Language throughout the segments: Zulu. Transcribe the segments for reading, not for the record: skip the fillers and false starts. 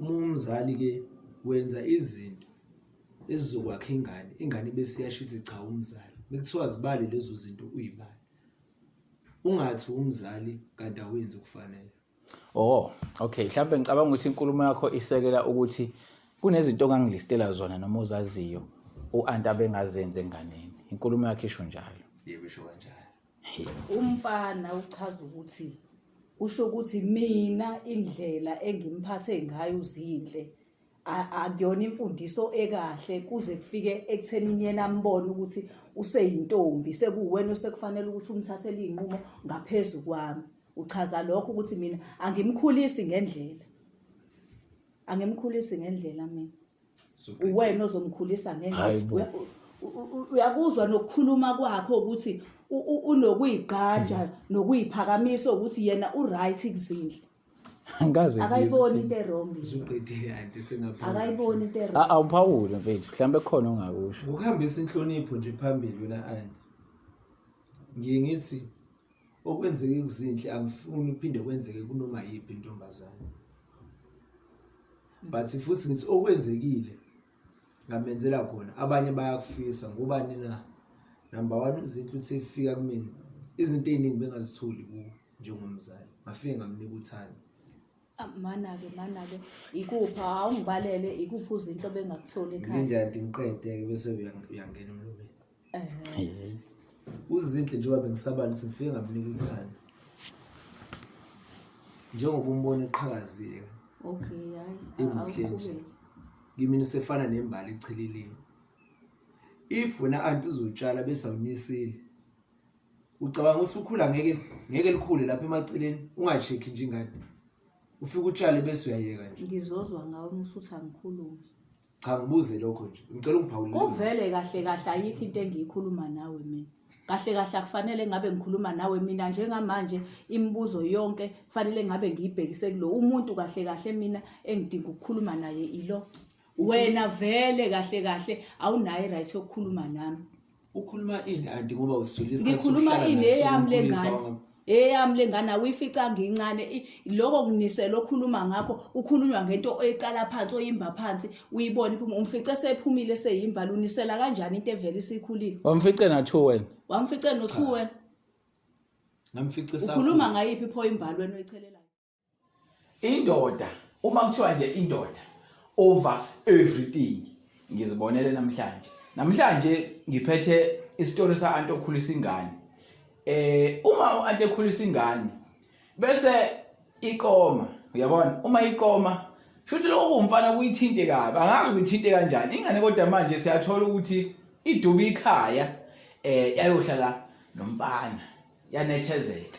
Uma umzali-ke wenza izinto ezizokwakha ingane, ingane bese iyasho ithi cha umzali. Mekuthiwa zibale lezo zinto uyibale. Ungathi umzali kanti awenzi okufanele. Oh, okay. Mhlawumbe ngicabanga ukuthi inkulumo yakho isekela ukuthi kunezinto ongangilistela zona noma ozaziyo u-anti abengazenzi enganeni. Inkulumo yakho isho njalo. Yebo, isho kanjalo. Umfana uchaza ukuthi usho ukuthi mina indlela engimphathe ngayo uZinhle akuyona imfundiso ekahle kuze kufike ekuthenini yena ambone ukuthi useyintombi sekuwena osekufanele ukuthi umthathele iy'nqumo ngaphezu kwami. Uchaza lokho ukuthi mina angimkhulisi ngendlela, angimkhulisi ngendlela mina. Uwena ozomkhulisa ngendlela. Uyakuzwa nokukhuluma kwakho ukuthi unokuyigqaja nokuyiphakamisa ukuthi yena uright kuzindle. Angikaze akayiboni into ewrong. Usuqedile anti sengaphawula. Akayiboni into ewrong. Awuphawule mfethu, mhlawumbe khona ongakusho. Ukuhambisa inhlonipho nje phambili wena anti. Ngiye ngithi okwenzeke kuZinhle angifuni kuphinde kwenzeke kunoma yiphi intombazane. But futhi ngithi okwenzekile ngamenzela khona abanye bayakufisa ngobani na? Number 1 uZinhle uthe efika kumina izinto eziningi bengazitholi kuwo njengomzali ngafike ngamnika uthando. Ah, mana-ke mana-ke ikuphi awungibalele ikuphi uZinhle obengakutholi ekhaya? Ngilinde anti ngiqede-ke bese uyangena emlomeni. UZinhle njengoba bengisabala ukuthi ngifike ngamnika uthando njengoba umbona eqhakazile okay hayi emuhle nje kimina usefana nembali echeleliwe. If wena anti uzotshala bese awuniseli ucabanga ukuthi ukhula ngeke ngeke likhule lapha emaceleni unga-check nje ingane ufike utshale bese uyayeka nje. Ngizozwa ngawe uma usuthi angikhulume. Cha ngibuze lokho nje. Ngicela ungiphawulele. Kuvele kahle kahle ayikho into engiyikhuluma nawe mina. Kahle kahle akufanele ngabe ngikhuluma nawe mina njengamanje imibuzo yonke kufanele ngabe ngiyibhekise kulo umuntu kahle kahle mina engidinga ukukhuluma naye ilo. Wena vele kahle kahle awunayo i-right yokukhuluma nami. Ukhuluma ini anti ngoba usule isikhathi Ngikhuluma sokuhlala ini naye eyami le sokumkhulisa ngane. wanga- Eyami le ngane awuyificanga incane lokho kunisela okhuluma ngakho kukhulunywa ngento oyiqala phansi oyimba phansi uyibone iphuma umfice sephumile seyimbali unisela kanjani into evele isikhulile. Wamfice na 2 wena. Wamfice no 2 wena. Ngamfice Ukhuluma ngayiphi pho imbali wena oyichelelayo? Indoda uma kuthiwa nje indoda over everything ngizibonele namhlanje. Namhlanje ngiphethe isitori sa anti okhulisa ingane. Uma uanti ekhulisa ingane bese iqoma uyabona uma iqoma shuthi lokho umfana kuyithinte kabi angazi kuyithinte kanjani ingane kodwa manje siyathola ukuthi iduba ikhaya yayohlala nomfana yanethezeka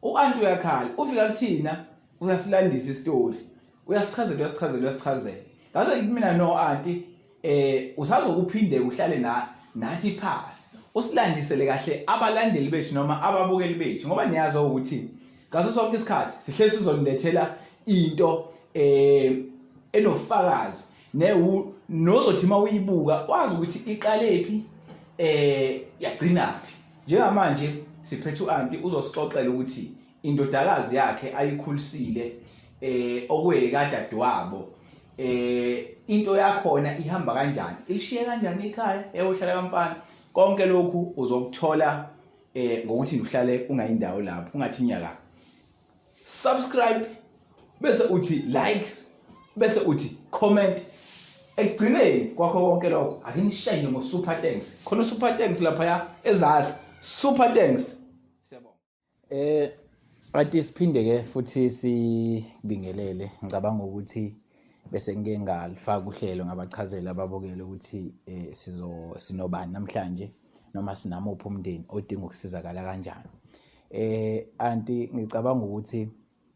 U-anti uyakhala, ufika kuthina uyasilandisa isitori. Uyasichazela, uyasichazela, uyasichazela. Ngase ngithi mina no anti usazokuphinde uhlale na nathi phasi. Usilandisele kahle abalandeli bethu noma ababukeli bethu ngoba niyazi ukuthi ngaso sonke isikhathi sihlezi sizonilethela into enofakazi ne nozothi uma uyibuka wazi ukuthi iqalephi yagcinaphi. Njengamanje siphethe u-anti uzosixoxela ukuthi indodakazi yakhe ayikhulisile okuyekadadewabo into yakhona ihamba kanjani, ilishiye kanjani ikhaya eyohlala kamfana. Konke lokhu uzokuthola ngokuthi uhlale ungayindawo lapho ungathi nyaka. Subscribe bese uthi likes bese uthi comment. Ekugcineni kwakho konke lokho ake nishaye ngo super thanks. Khona super thanks lapha ezazi super thanks. Siyabonga. Athi siphinde ke futhi sibingelele. Ngicabanga ukuthi bese ngike ngalifaka uhlelo ngabachazela ababukele ukuthi sizo sinobani namhlanje noma sinamuphi umndeni odinga ukusizakala kanjani. Anti ngicabanga ukuthi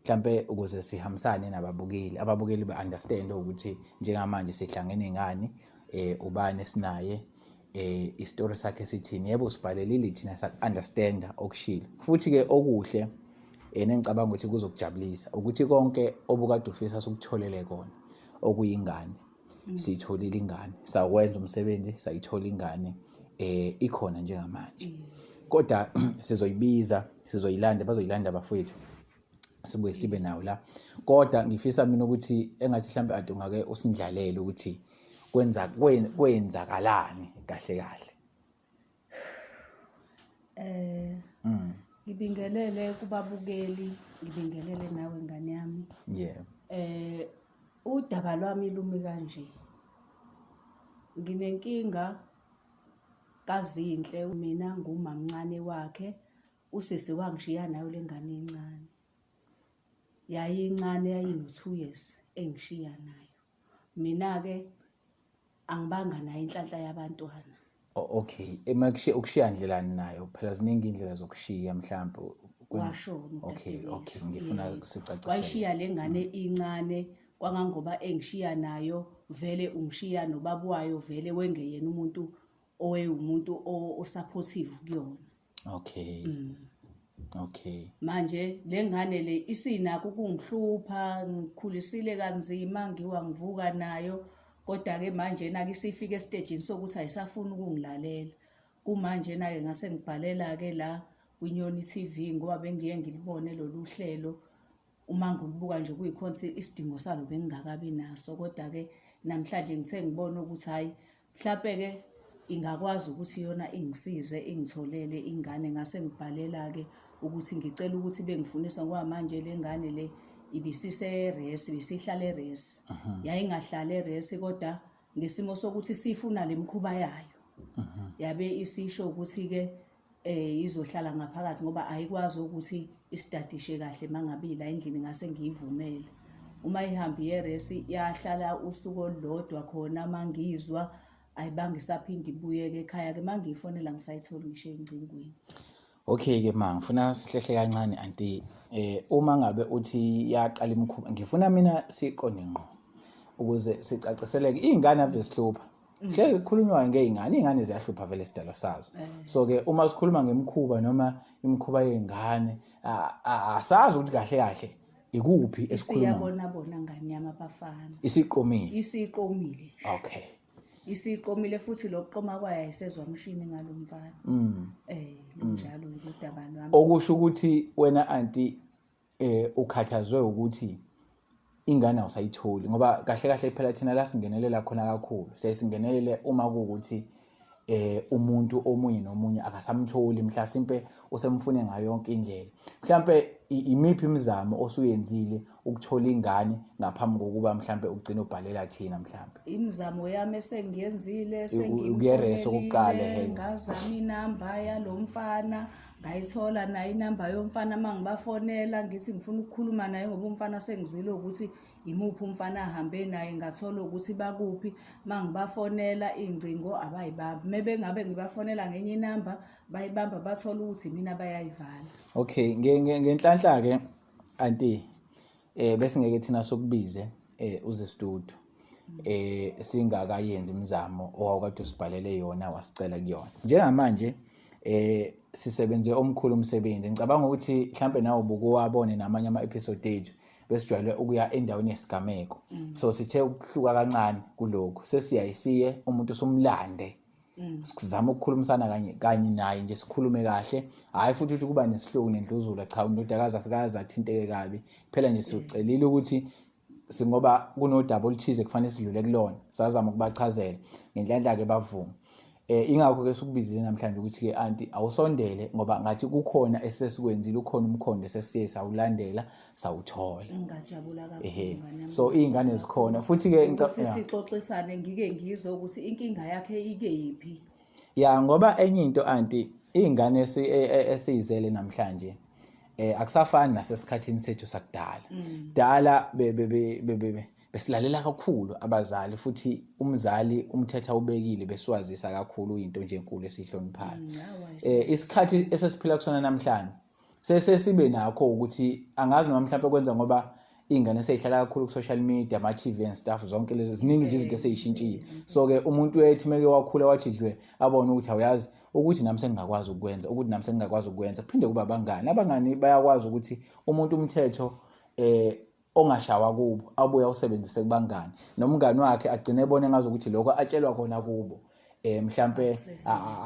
mhlambe ukuze sihambisane nababukeli, ababukeli ba understand ukuthi njengamanje sihlangene ngani, ubani esinaye, isitori sakhe sithini. Yebo sibhalelile thina sa understand okushilo. Futhi ke okuhle nengicabanga ukuthi kuzokujabulisa ukuthi konke obukade ufisa sukutholele kona okuyingane. Siyitholile ingane, sakwenza umsebenzi, sayithola ingane ikhona njengamanje. Kodwa sizoyibiza, sizoyilanda, bazoyilanda abafowethu. Sibuye sibe nawo la. Kodwa ngifisa mina ukuthi engathi mhlambe ade ungake usindlalele ukuthi kwenza kwenzakalani kahle kahle. Eh ngibingelele kubabukeli, ngibingelele nawe ngane yami. Yeah. Udaba lwami lumi kanje. Nginenkinga kaZinhle, mina ngumamncane wakhe, usisi wangishiya nayo lengane encane. Yayincane, yayino-2 years engishiya nayo. Mina-ke angibanga nayo inhlanhla yabantwana. Okay, emakushiya ukushiya ndlelani nayo? Phela ziningi indlela zokushiya mhlawumbe. Washona Okay, udadewethu. okay, ngifuna sicacisele. Wayishiya le ngane incane, kwangangoba engishiya nayo vele ungishiya nobaba wayo, vele wengeyena umuntu owewumuntu o-supportive kuyona. Okay. Okay. Manje le ngane le isinakho ukungihlupha, ngikhulisile kanzima, ngiwa ngivuka nayo, kodwa ke manje na ke isifika estejini sokuthi ayisafuni ukungilalela. Kumanje na ke ngase ngibhalela ke la kwiNyoni TV, ngoba bengiye ngilibone lolu hlelo. Uma ngilibuka nje kuyikhona ukuthi isidingo salo bengingakabi naso, kodwa ke namhlanje ngithe ngibona ukuthi hayi, mhlampe ke ingakwazi ukuthi yona ingisize ingitholele ingane. Ngase ngibhalela ke ukuthi ngicela ukuthi bengifunise, ngoba manje le ngane le ibisise-res, ibisihlala e-res. Yayingahlali e-res, kodwa ngesimo sokuthi sifuna le mikhuba yayo, yabe isisho ukuthi ke izohlala ngaphakathi ngoba ayikwazi ukuthi isitadishe kahle mangabe la endlini. Ngase ngiyivumele. Uma ihambe iye-res, yahlala usuku olulodwa khona, mangizwa ayibange isaphinde ibuyeke ekhaya ke. Mangiyifonela ngisayitholi ngisho ey'ngcingweni. Okay ke ma, ngifuna sihlehle kancane anti. Uma ngabe uthi yaqala imikhuba, ngifuna mina siqonde ngqo ukuze sicaciseleke. Iy'ngane ave sihlupha. Hlezi kukhulunywa ngey'ngane, iy'ngane ziyahlupha vele, sidalo sazo. So ke uma sikhuluma ngemikhuba noma imikhuba yey'ngane, asazi ukuthi kahle kahle ikuphi esikhuluma. Isiyabona bona ngane yami abafana. Isiqomile. Isiqomile. Okay. Isiqomile, futhi lokuqoma kwayo ayisezwa mshini ngalo mfana. Lunjalo nje udaba lwami. Okusho ukuthi wena anti ukhathazwe ukuthi ingane awusayitholi, ngoba kahle kahle phela thina la singenelela khona kakhulu, siyaye singenelele uma kuwukuthi umuntu omunye nomunye akasamtholi, mhlasimpe usemfune ngayo yonke indlela. Mhlampe imiphi imizamo osuyenzile ukuthola ingane ngaphambi kokuba mhlampe ugcine ubhalela thina mhlampe? Imizamo yami esengiyenzile, Ukuye-res okokuqala, sengimfonelile, ehhe. ngazama inamba yalo mfana, ngayithola nayo inamba yomfana. Uma ngibafonela ngithi ngifuna ukukhuluma naye ngoba umfana sengizwile ukuthi imuphi umfana ahambe naye, ngathola ukuthi bakuphi. Uma ngibafonela iy'ngcingo abayibambi, mebe ngabe ngibafonela ngenye inamba bayibamba, bathola ukuthi mina bayayivala. Okay, ngenhlanhla ke anti, bese ngeke thina sokubize uze studio singakayenzi imizamo owawukade usibhalele yona, wasicela kuyona. Njengamanje sisebenze omkhulu umsebenzi. Ngicabanga ukuthi mhlambe nawe ubukuwabone namanye ama episode ethu, besijwayele ukuya endaweni yesigameko. So sithe ukuhluka kancane kulokhu, sesiyayisiye umuntu somlande, sizama ukukhulumisana kanye kanye naye nje, sikhulume kahle, hhayi futhi ukuthi kuba nesihluku nendluzula. Cha, undodakazi asikaze athinteke kabi, phela nje sicelile ukuthi singoba kunodaba oluthize kufanele sidlule kulona. Sazama ukubachazela, ngenhlanhla-ke bavuma. Ingakho ke sikubizile namhlanje ukuthi ke anti awusondele, ngoba ngathi kukhona esesikwenzile, ukhona umkhondo esesiye sawulandela sawuthola. Ngingajabula kakhulu, ngane yami. So iy'ngane zikhona futhi ke ukuthi sixoxisane, ngike ngizwe ukuthi inkinga yakhe ikephi. Ya, ngoba enye into anti, iy'ngane esiyizele namhlanje akusafani nasesikhathini sethu sakudala. Dala besilalela kakhulu abazali, futhi umzali umthetho awubekile besiwazisa kakhulu, into nje enkulu esihloniphayo. Isikhathi esesiphila kusona namhlanje sesibe nakho ukuthi angazi noma mhlawumbe kwenza ngoba iy'ngane sey'hlala kakhulu ku-social media, ama-TV and stuff, zonke lezo ziningi nje izinto esey'shintshile. So ke umuntu uyethi meke wakhula wathi dlwe, abone ukuthi awuyazi ukuthi nami sengingakwazi ukwenza, ukuthi nami sengingakwazi ukwenza. Kuphinde kuba abangani, abangani bayakwazi ukuthi umuntu umthetho ongashawa kubo abuye awusebenzise kubangani, nomngani wakhe agcine ebone ngazi ukuthi lokho atshelwa kona kubo. eh mhlambe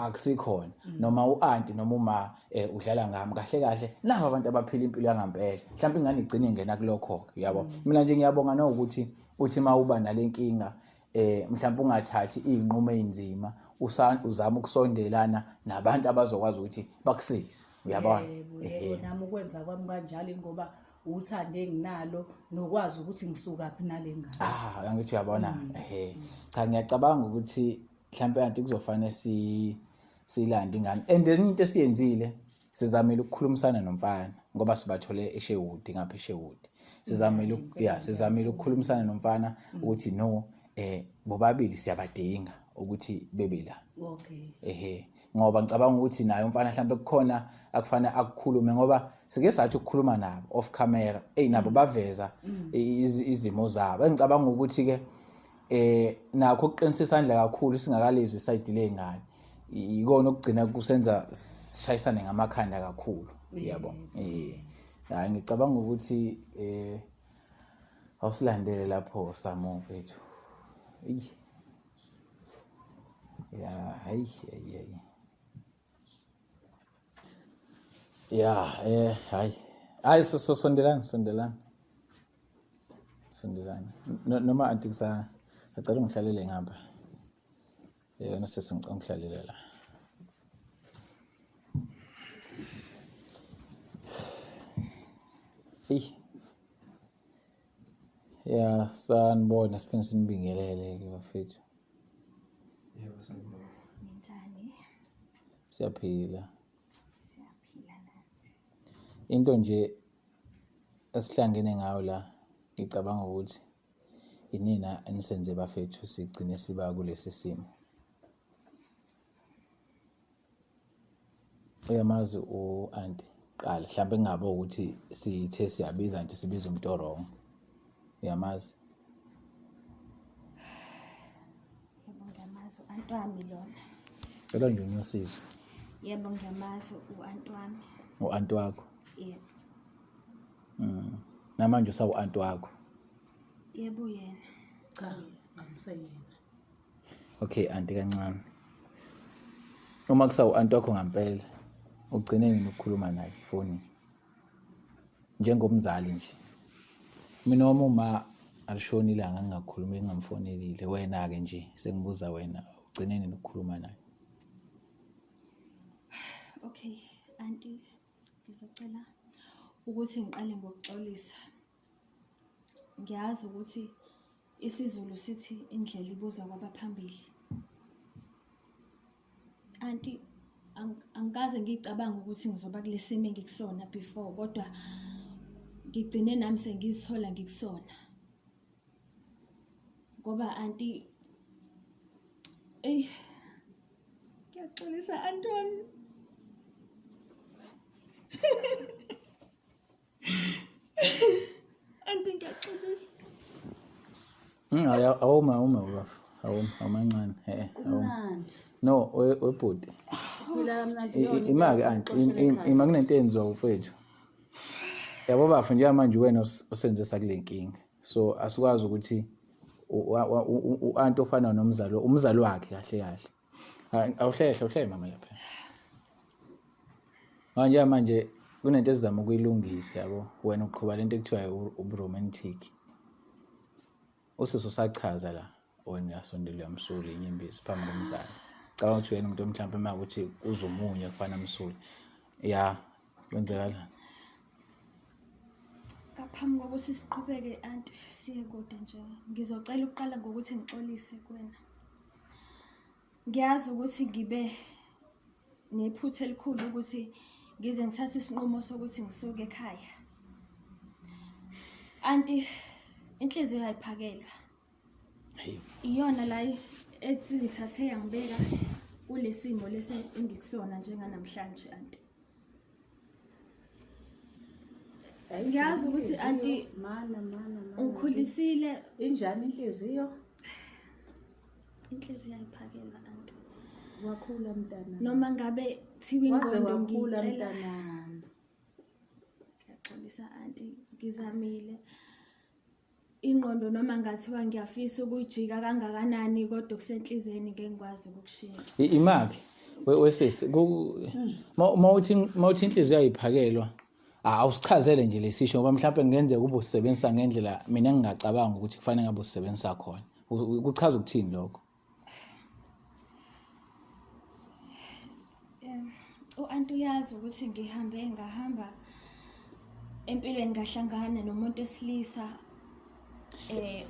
akusikhona mm. noma uanti noma uma eh, udlala ngami kahle kahle nabo abantu abaphila impilo yangampela mhlambe ingane igcine ingena kulokho yabo mm. mina nje ngiyabonga nokuthi uthi mawuba nalenkinga eh mhlawumbe ungathathi izinqumo ezinzima uzama ukusondelana nabantu abazokwazi ukuthi bakusize uyabona yebo nami ukwenza kwami kanjalo ngoba uthando enginalo nokwazi ukuthi ngisukaphi nale ngane ah angithi uyabona mm. ehe cha ngiyacabanga ukuthi mhlawumbe anti kuzofanele si silande ingane and enye into esiyenzile sizamile ukukhulumisana nomfana ngoba sibathole eSherwood ngapha eSherwood sizamile ya sizamile ukukhulumisana nomfana mm. ukuthi no eh bobabili siyabadinga ukuthi bebe la okay ehe ngoba ngicabanga ukuthi naye umfana mhlawumbe kukhona akufanele akukhulume ngoba sike sathi ukukhuluma nabo off camera ey nabo mm. baveza mm. izimo zabo engicabanga ukuthi ke eh nakho ukuqinisa isandla kakhulu singakalizwi isayidi lezingane ikona okugcina kusenza sishayisane ngamakhanda kakhulu yabo eh hayi ngicabanga ukuthi eh awusilandele lapho samo mfethu eyi ya hayi hayi ya eh hayi hayi so so sondelani sondelani sondelani noma anti kusa ngicela ungihlalele ngapha yena sisi ngicela ungihlalele la eyi Ya, sanibona siphinde sinibingelele ke bafethu. Yebo sanibona. Ninjani? Siyaphila. Siyaphila nathi. Into nje esihlangene ngayo la ngicabanga ukuthi inina enisenze bafethu sigcine siba kulesi simo. Uyamazi u-anti kuqala mhlawumbe kungabe ukuthi sithe siyabiza nje sibiza umuntu o-wrong. Uyamazi? Yebo ngiyamazi u-anti wami lona. Cela nje unyusizo. Yebo ngiyamazi u-anti wami. U-anti wakho? Yebo. Mm. Namanje usawu-anti wakho? Yebo yena. Cha, angiseyena. Okay anti kancane. Uma kusawu anti wakho ngampela ugcine nini ukukhuluma naye foni? Njengomzali nje. Mina wami uma alishoni ilanga ngingakhulumi ngingamfonelile wena-ke nje sengibuza wena ugcine nini ukukhuluma naye? Okay, anti ngizocela ukuthi ngiqale ngokuxolisa. Ngiyazi ukuthi isiZulu sithi indlela ibuzwa kwabaphambili. Anti angikaze ngicabanga ukuthi ngizoba kulesimo engikusona before kodwa ngigcine nami sengizithola ngikusona. Ngoba anti eyi ngiyaxolisa anti wami. Anti ngiyaxolisa. Mm, awuma awuma bafo. Awuma awumancane. Eh, awuma. No, webhuti. Ima-ke anti, ima kunento eyenziwa ufethu. Yabo bafo njengamanje wena osenze sakule nkinga. So asikwazi ukuthi u-anti ofana nomzali umzali wakhe kahle kahle. Awuhlehle, awuhlehle mama lapha. Manje manje kunento esizama ukuyilungisa yabo. Wena uqhuba lento ekuthiwa uburomantic. Usisi usachaza la wena uyasondela uyamsula inyembezi phambi komzali. Cabanga ukuthi wena umuntu mhlawumbe uma ukuthi uzomunye kufana amsule. Ya, kwenzakalani? Ngaphambi kokuthi siqhubeke anti siye kude nje ngizocela ukuqala ngokuthi ngixolise kuwena. Ngiyazi ukuthi ngibe nephutha elikhulu ukuthi ngize ngithathe isinqumo sokuthi ngisuke ekhaya. Anti inhliziyo ayiphakelwa. Iyona la ethi ngithathe yangibeka kulesimo lesi engikusona njenganamhlanje anti. Ngiyazi ukuthi anti mana mana mana ungikhulisile injani inhliziyo? Inhliziyo ayiphakelwa anti. Wakhula mntana. Noma ngabe thiwa Waze ingqondo wakhula ngiyitshela. mntanami. Ngiyaxolisa anti ngizamile. Ingqondo noma ngathiwa ngiyafisa ukuyijika kangakanani kodwa kusenhliziyweni ngeke ngikwazi ukukushintsha. Imaphi wesisi mawuthi mawuthi inhliziyo ayiphakelwa awusichazele nje lesisho ngoba mhlawumbe kungenzeka ube usebenzisa ngendlela mina engingacabanga ukuthi kufanele ngabe usebenzisa khona. Kuchaza ukuthini lokho? U-anti uyazi ukuthi ngihambe ngahamba empilweni ngahlangana nomuntu wesilisa eh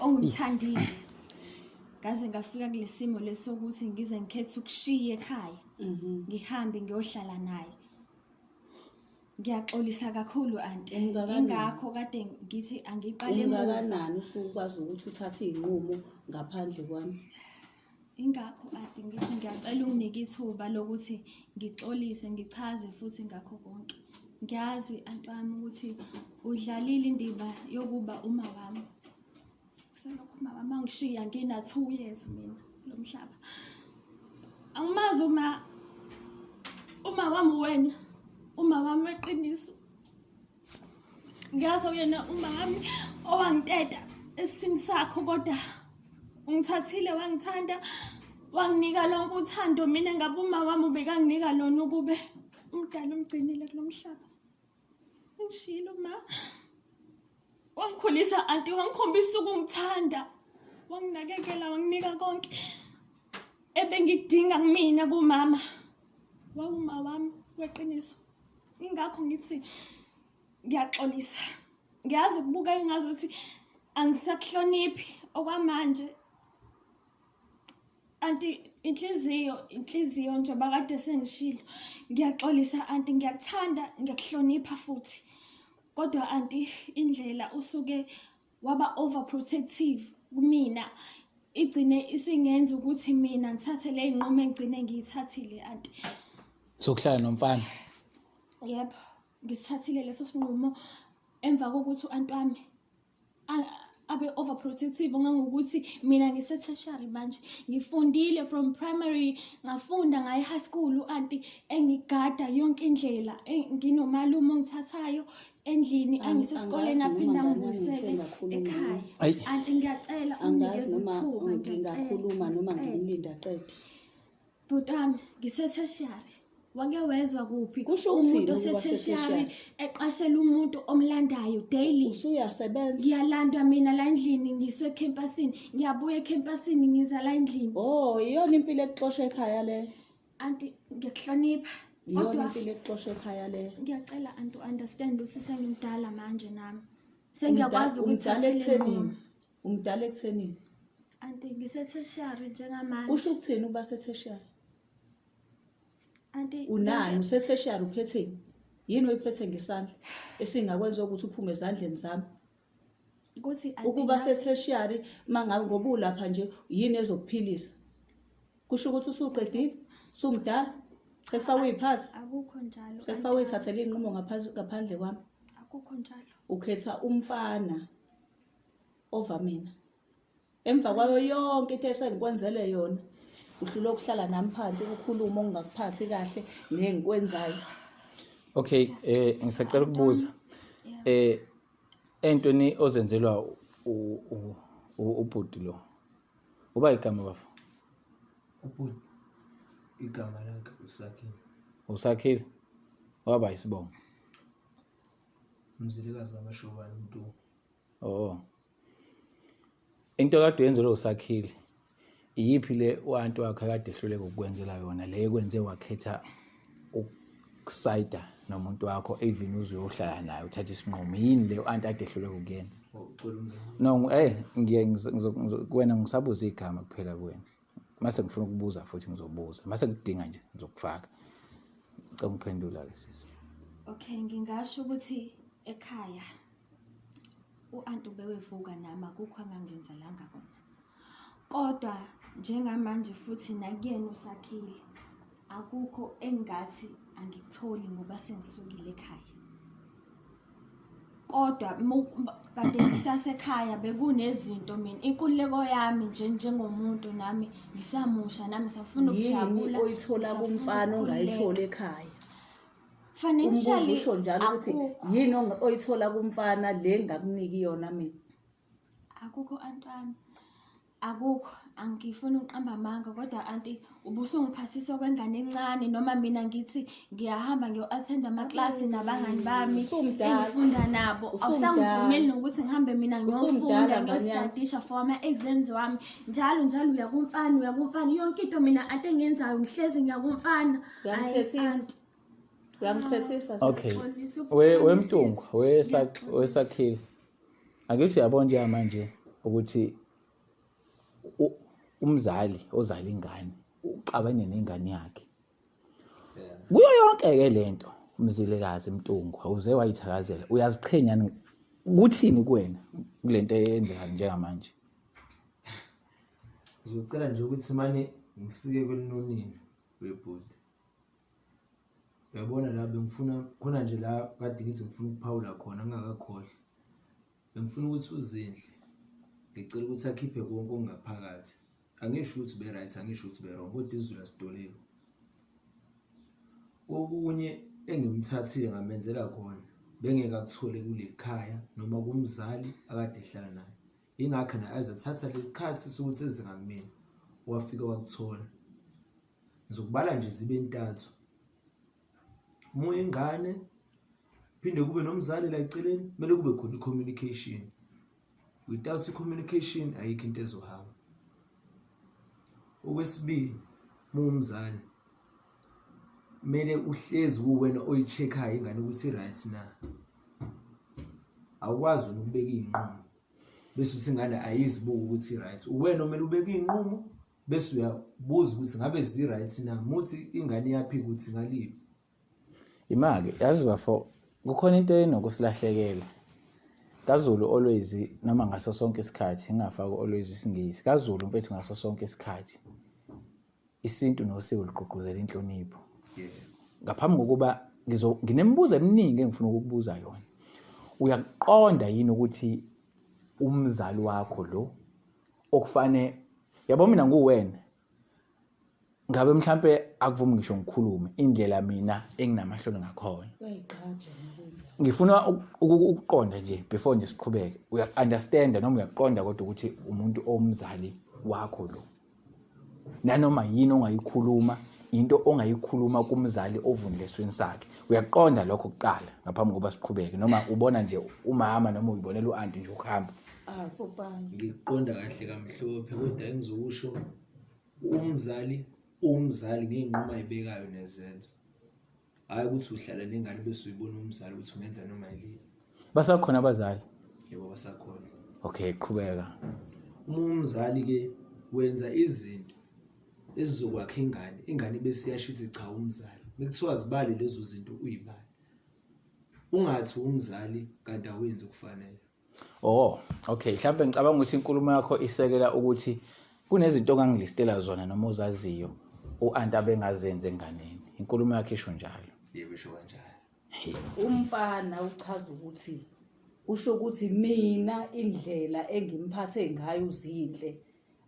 ongimthandile ngaze ngafika kulesimo lesokuthi ngize ngikhethe ukushiya ekhaya mhm. ngihambe ngiyohlala naye Ngiyaxolisa kakhulu anti. Ungakanani? Ingakho kade ngithi angiqale emuva. Ungakanani usukwazi ukuthi uthathe iy'nqumo ngaphandle kwami? Ingakho anti ngithi ngiyacela unginike ithuba lokuthi ngixolise ngichaze futhi ngakho konke. Ngiyazi anti wami ukuthi udlalile indima yokuba uma wami. Selokhu umama mangishiya ngina 2 years mina lo mhlaba. Angimazi uma uma wami wena uma wami weqiniso. Ngiyazi uyena uma wami owangiteta esiswini sakho kodwa ungithathile wangithanda wanginika lonke uthando mina ngabe uma wami ubekanginika lona ukube umdala umgcinile kulomhlaba. Ungishilo ma. Wangikhulisa anti wangikhombisa ukungithanda. Wanginakekela wanginika konke ebengikudinga kumina kumama. Wawuma wami weqiniso. Ingakho ngithi ngiyaxolisa. Ngiyazi kubuka engazi ukuthi angisakuhloniphi okwamanje. Anti inhliziyo inhliziyo nje bakade sengishilo. Ngiyaxolisa anti ngiyakuthanda ngiyakuhlonipha futhi. Kodwa anti indlela usuke waba overprotective kumina igcine isingenza ukuthi mina ngithathe le nqumo engigcine ngiyithathile anti. Sokuhlala nomfana. Yebo, ngisithathile leso sinqumo emva kokuthi u-anti wami abe overprotective ngangokuthi mina ngise-tertiary manje ngifundile from primary ngafunda ngaye high school u-anti engigada yonke indlela nginomalume ongithathayo endlini angisesikoleni aphinde angibuyisele ekhaya anti ngiyacela unginikeze ithuba ngingakhuluma noma ngimlinde aqede Bhuti wami ngise-tertiary wake wezwa kuphi Kusho ukuthini umuntu ukuba ose-tertiary se-tertiary? eqashela umuntu omlandayo daily Usuyasebenza. ngiyalandwa mina la endlini ngiswe ekhempasini ngiyabuya ekhempasini ngiza la endlini Oh, iyona impilo ekuxosha ekhaya leyo. anti ngiyakuhlonipha Iyona kodwa impilo ekuxosha ekhaya leyo. ngiyacela anti u-understand ukuthi sengimdala manje nami sengiyakwazi Umdala ukuyithathela ekuthenini? iy'nqumo. Umdala ekuthenini? Anti ngise-tertiary njengamanje. Kusho ukuthini ukuba se-tertiary? Anti Unani use-tertiary uphetheni? Yini oyiphethe ngesandla esingakwenza ukuthi uphume ezandleni zami? Ukuthi anti Ukuba se-tertiary mangabe ngoba ulapha nje yini ezokuphilisa? Kusho ukuthi usuqedile? Sumdala? Sekufa uyiphaza? Akukho njalo. Sekufa uyithathela inqumo ngaphandle kwami. Akukho njalo. Ukhetha umfana over mina. Emva kwayo yonke into esengikwenzele yona uhlulwe ukuhlala nami phansi ukhulume okungakuphathi kahle nengikwenzayo. Okay, eh ngisacela ukubuza. Eh entweni ozenzelwa ubhuti lo. Uba igama bafo? Ubhuti igama lakhe uSakhile. Usakhile? Waba isibongo. Mzilikazi kaMashobane Mntungwa. Oh. Into kade uyenzelwe uSakhile iyiphi le u-anti wakhe kade ehluleka ukukwenzela yona le ekwenze wakhetha ukusayida nomuntu wakho even uze uyohlala naye uthathe isinqumo yini le u-anti ade ehluleka ukuyenza no eh ngiye kuwena ngisabuza igama kuphela kuwena mase ngifuna ukubuza futhi ngizobuza mase ngidinga nje ngizokufaka ngicela ungiphendula ke sisi okay ngingasho ukuthi ekhaya U-anti ubewevuka nami akukho angangenzelanga kona. Kodwa njengamanje futhi nakuyena uSakhile akukho engingathi angikutholi ngoba sengisukile ekhaya. Kodwa kade ngisasekhaya bekunezinto mina inkululeko yami nje njengomuntu nami ngisamusha nami ngisafuna Yini ukujabula. oyithola ngisafuna kumfana ukukhululeka. ongayitholi ekhaya? Umbuzo Financially usho njalo ukuthi akukho. yini oyithola kumfana le ngakuniki yona mina. Akukho anti wami. Akukho, angifuni ukuqamba amanga kodwa anti ubusungiphathisa okwengane encane noma mina ngithi ngiyahamba ngiyo-attend amaklasi nabangani bami Usumdala. engifunda nabo. Usumdala. Awusangivumeli nokuthi ngihambe mina ngiyofunda Usumdala, ngane yami. ngiyostadisha for ama-exams wami. Njalo njalo uya kumfana uya kumfana yonke into mina anti engiyenzayo ngihlezi ngiya kumfana. Hhayi, Uyamthethisa. anti. Uyamthethisa. Okay. Ngiyaxolisa We ukukhuluma wemntungwa sisi. we wesakhile. Angithi uyabona njengamanje ukuthi umzali ozala ingane uxabene nengane yakhe. Kuyo yonke ke lento uMzilikazi Mntungwa uze wayithakazela uyaziqhenya kuthini kuwena kulento eyenzeka njengamanje? Ngizocela nje ukuthi mane ngisike kwelinonini webhuti. Uyabona la bengifuna khona nje la kade ngithi ngifuna ukuphawula khona ngingakakhohlwa. Bengifuna ukuthi uzindle ngicela ukuthi akhiphe konke okungaphakathi. Angisho ukuthi ube-right, angisho ukuthi ube-wrong kodwa izulu asidoleki. Kokunye engimthathile ngamenzela khona bengeke akuthole kuleli khaya noma kumzali akade ehlala naye. Yingakho naye aze athatha lesikhathi sokuthi eze ngakumina wafike wakuthola. Ngizokubala nje zibe ntathu. Uma uyingane phinde kube nomzali la eceleni, kumele kube khona i-communication. Without i-communication ayikho into ezohamba. Okwesibili, uma uwumzali kumele uhlezi kuwena oyi-check-ayo ingane ukuthi i-right na. Awukwazi wena ukubeka iy'nqumo bese uthi ingane ayizibuki ukuthi i-right. Uwena okumele ubeke iy'nqumo bese uyabuza ukuthi ngabe zi-right na muthi ingane iyaphika ukuthi ngaliphi Imake yazi bafo kukhona into enokusilahlekela kaZulu always noma ngaso sonke isikhathi ngingafaki always isingisi kaZulu mfethu ngaso sonke isikhathi isintu nosiko lugqugquzela inhlonipho ngaphambi kokuba ngizo nginemibuzo eminingi engifuna ukukubuza yona uyakuqonda yini ukuthi umzali wakho lo okufane yabo mina nguwena ngabe mhlampe akuvumi ngisho ngikhulume indlela mina enginamahloni ngakhona ngifuna ukuqonda nje before nje siqhubeke uya understand noma uyaqonda kodwa ukuthi umuntu omzali wakho lo nanoma yini ongayikhuluma into ongayikhuluma kumzali ovundle esweni sakhe uyaqonda lokho kuqala ngaphambi kokuba siqhubeke noma ubona nje umama noma uyibonela u-anti nje ukuhamba Ah, popayi. Ngikuqonda kahle kamhlophe kodwa engizokusho umzali uwumzali ngey'nqumo ayibekayo nezenzo. Hhayi ukuthi uhlala nengane bese uyibona umzali ukuthi ungenza noma yini. Basakhona abazali? Yebo basakhona. Okay, qhubeka. Uma umzali-ke wenza izinto ezizokwakha ingane, ingane bese iyasho ithi cha umzali. Mekuthiwa zibale lezo zinto uyibale. Ungathi umzali kanti awenzi okufanele. Oh, okay. Mhlawumbe ngicabanga ukuthi inkulumo yakho isekela ukuthi kunezinto ongangilistela zona noma ozaziyo u-anti abengazenzi enganeni. Inkulumo yakho isho njalo. Yebo isho kanjalo. Umfana uchaza ukuthi usho ukuthi mina indlela engimphathe ngayo uZinhle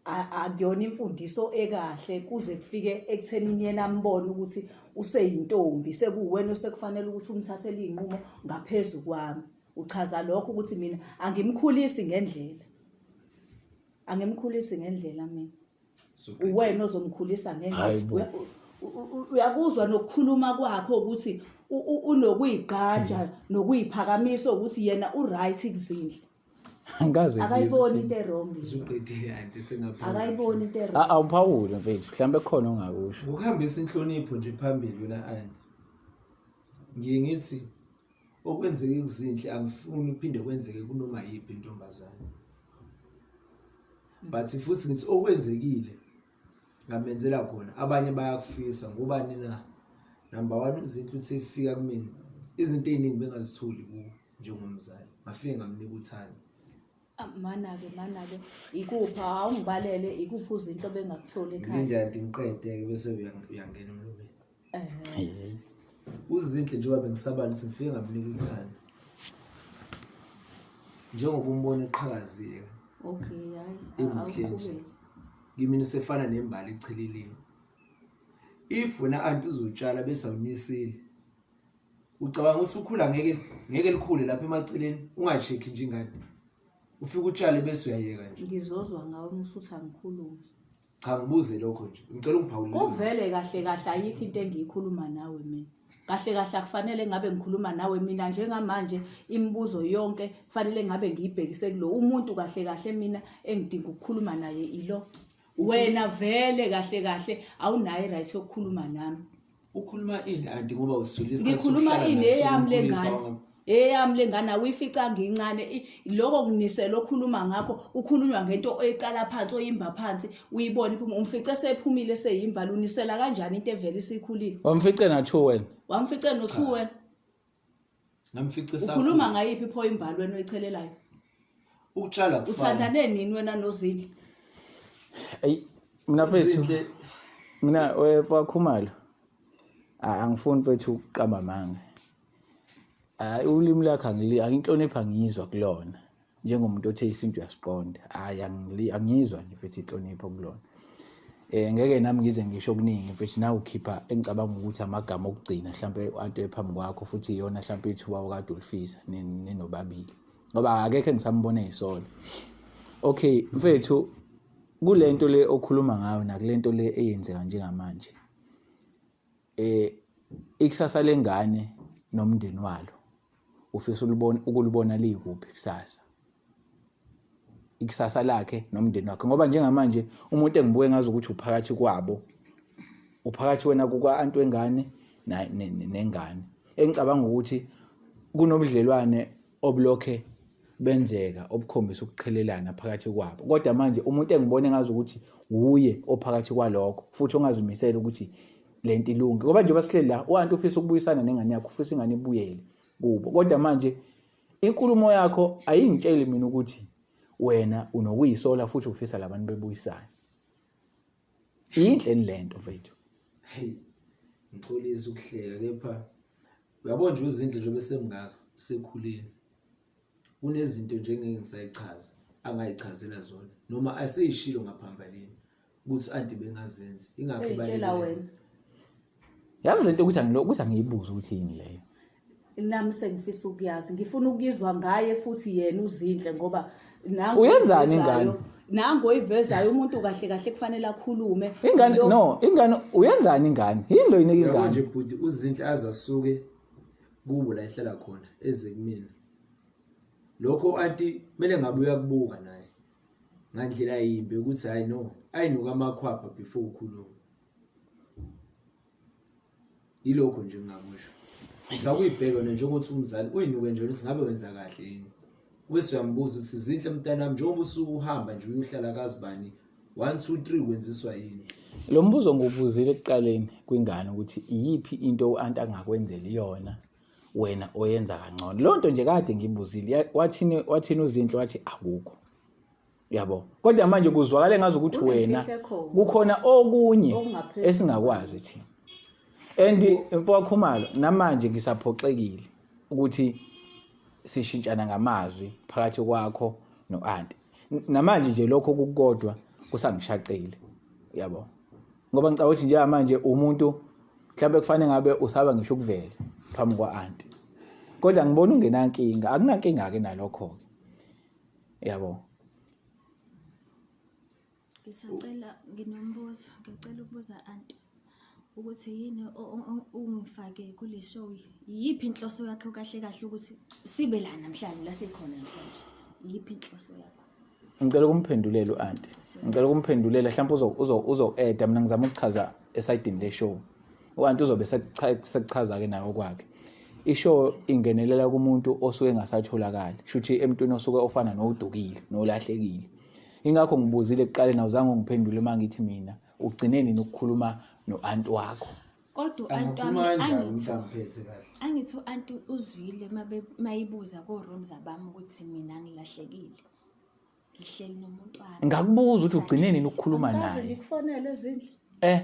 akuyona imfundiso ekahle kuze kufike ekuthenini yena ambone ukuthi useyintombi sekuwena osekufanele ukuthi umthathele iy'nqumo ngaphezu kwami uchaza lokho ukuthi mina angimkhulisi ngendlela angimkhulisi ngendlela mina uwena ozomkhulisa ngendlela uyakuzwa nokukhuluma kwakho ukuthi unokuyigqaja nokuyiphakamisa ukuthi yena uright kuzindle Angikaze akayiboni into erong Usuqedile anti sengaphawula. Akayiboni into erong. Awuphawule mfethu mhlawumbe khona ongakusho. Ngokuhambisa inhlonipho nje phambili wena anti. Ngiye ngithi okwenzeke kuzinhle angifuni kuphinde kwenzeke kunoma yiphi intombazane. But futhi ngithi okwenzekile ngamenzela khona abanye bayakufisa ngobani na? Number 1 izinto uthi efika kumina izinto eziningi bengazitholi kuwo. njengomzali ngafike ngamnika uthando ah, mana-ke mana-ke ikuphi awungibalele ikuphi uzinto bengakutholi ekhaya ngilinde anti ngiqede-ke bese uyangena emlomeni uzinhle njengoba bengisabala ukuthi ngifike ngamnika uthando njengoba umbona eqhakazile okay hayi emuhle nje kimina usefana nembali echeleliwe if wena anti uzotshala bese awuniseli. Ucabanga ukuthi ukhula ngeke ngeke likhule lapha emaceleni unga-check nje ingane. Ufike utshale bese uyayeka nje. Ngizozwa ngawe uma usuthi angikhulume. Cha ngibuze lokho nje. Ngicela ungiphawulele. Kuvele kahle kahle ayikho into engiyikhuluma nawe mina. Kahle kahle akufanele ngabe ngikhuluma nawe mina njengamanje imibuzo yonke kufanele ngabe ngiyibhekise kulo umuntu kahle kahle mina engidinga ukukhuluma naye ilo. Wena vele kahle kahle awunayo i-right yokukhuluma nami. Ukhuluma ini anti ngoba usule isikhathi ngikhuluma sokuhlala ini naye, eyami le sokumkhulisa ngane wangam- eyami le ngane awuyifica ngincane lokho kunisela okhuluma ngakho ukhulunywa ngento oyiqala phansi oyimba phansi uyibone iphuma umfice sephumile seyimbala unisela kanjani into evele isikhulile Wamfice na-two wena. wamfice no-two wena Ngamfica ukhuluma ngayiphi pho imbali wena oyichelelayo Ukutshala kufana. uthandane nini wena nozindle Eyi mina mfethu Zinhle mina wakhumalo. Angifuni mfethu ukuqamba amanga. Hayi ulimi lakhe angili anginhlonipha ngiyizwa kulona. Njengomuntu othe isintu uyasiqonda. Hayi angili angiyizwa nje mfethu inhlonipho kulona. Eh ngeke nami ngize ngisho okuningi mfethu nawe ukhipha engicabanga ukuthi amagama okugcina mhlampe anto ephambi kwakho futhi iyona mhlampe ithuba okade ulifisa ninobabili. Ngoba akekho engisambona eyisola. Okay mfethu kulento le okhuluma ngayo nakulento le eyenzeka njengamanje. Eh ikusasa lengane nomndeni walo ufisa ulibona ukulibona likuphi kusasa ikusasa lakhe nomndeni wakhe ngoba njengamanje umuntu engibuke ngazi ukuthi uphakathi kwabo uphakathi wena kuka-anti wengane nengane engicabanga ukuthi kunobudlelwane obulokhe benzeka obukhombisa ukuqhelelana phakathi kwabo kodwa manje umuntu engibone ngazi ukuthi wuye ophakathi kwalokho futhi ongazimisela ukuthi lento ilunge ngoba njengoba sihleli la u-anti ufisa ukubuyisana nengane yakho ufisa ingane ibuyele kubo kodwa manje inkulumo yakho ayingitsheli mina ukuthi wena unokuyisola futhi ufisa labantu bebuyisane yinhle lento mfethu hey ngixolisa ukuhleka kepha uyabona nje uzindle njengoba esemngaka usekhulile kunezinto nje engeke ngisayichaza angayichazela zona noma aseyishilo ngaphambalini ukuthi anti bengazenzi ingakho Eyitshela wena yazi lento ukuthi angilo ukuthi angiyibuze ukuthi yini leyo nami sengifisa ukuyazi ngifuna ukuyizwa ngaye futhi yena uzinhle ngoba nangu Uyenzani oyivezayo- ingane? nangu oyivezayo umuntu kahle kahle kufanele akhulume ingane Lo- no ingane uyenzani ingane yini lo yinika Uyabo nje ingane bhuti uzinhle aze asuke kubo la ehlala khona eze kumina lokho anti kumele ngabe uyakubuka naye ngandlela yimbi ukuthi hayi no ayinuka amakhwapha before ukhuluma Yilokho nje engingakusho. Uthi akuyibheke wena njengokuthi umzali uyinuke nje ukuthi ngabe wenza kahle yini. Ubese uyambuza ukuthi Zinhle mntanami njengoba usuke uhamba nje uyohlala kazibani 1 2 3 wenziswa yini? Lo mbuzo ngiwubuzile ekuqaleni kwingane ukuthi iyiphi into u-anti angakwenzela iyona wena oyenza kangcono. Leyo nto nje kade ngiyibuzile. Wathini wathini uZinhle wathi akukho. Yabo. Kodwa manje kuzwakala engazi ukuthi wena kukhona okunye esingakwazi thina. And mfowethu Khumalo namanje ngisaphoxekile ukuthi sishintshana ngamazwi phakathi kwakho no-anti. Namanje nje lokho kukodwa kusangishaqile. Yabo. Ngoba ngicabanga ukuthi njengamanje umuntu mhlawumbe kufanele ngabe usaba ngisho ukuvela phambi kwa-anti. Kodwa ngibona ungenankinga, akunankinga-ke nalokho-ke. Yabo. Ngisacela nginombuzo, ngicela ukubuza anti ukuthi yini ungifake kule show. Iyiphi inhloso yakho kahle kahle ukuthi sibe la namhlanje la sikhona namhlanje? Iyiphi inhloso yakho? Ngicela ukumphendulela u-anti. Ngicela ukumphendulela mhlawumbe uzo uzo uzo-eda mina ngizama ukuchaza esayidini le show. U-anti uzobe sekuchaza-ke naye okwakhe. Ishow ingenelela kumuntu osuke engasatholakali, shuthi emntwini osuke ofana nodukile nolahlekile. Ingakho ngibuzile ekuqaleni awuzange ungiphendule uma ngithi mina ugcine nini ukukhuluma no-anti wakho. Kodwa u-anti wami Angakhuluma kanjani angithi umuntu amphethe kahle? angithi u-anti uzwile mayibuza ko-rooms abami ukuthi mina ngilahlekile. Ngihleli nomuntu wami. Ngakubuza ukuthi ugcine nini ukukhuluma Angikaze naye. ngikufonele ezindle. Eh,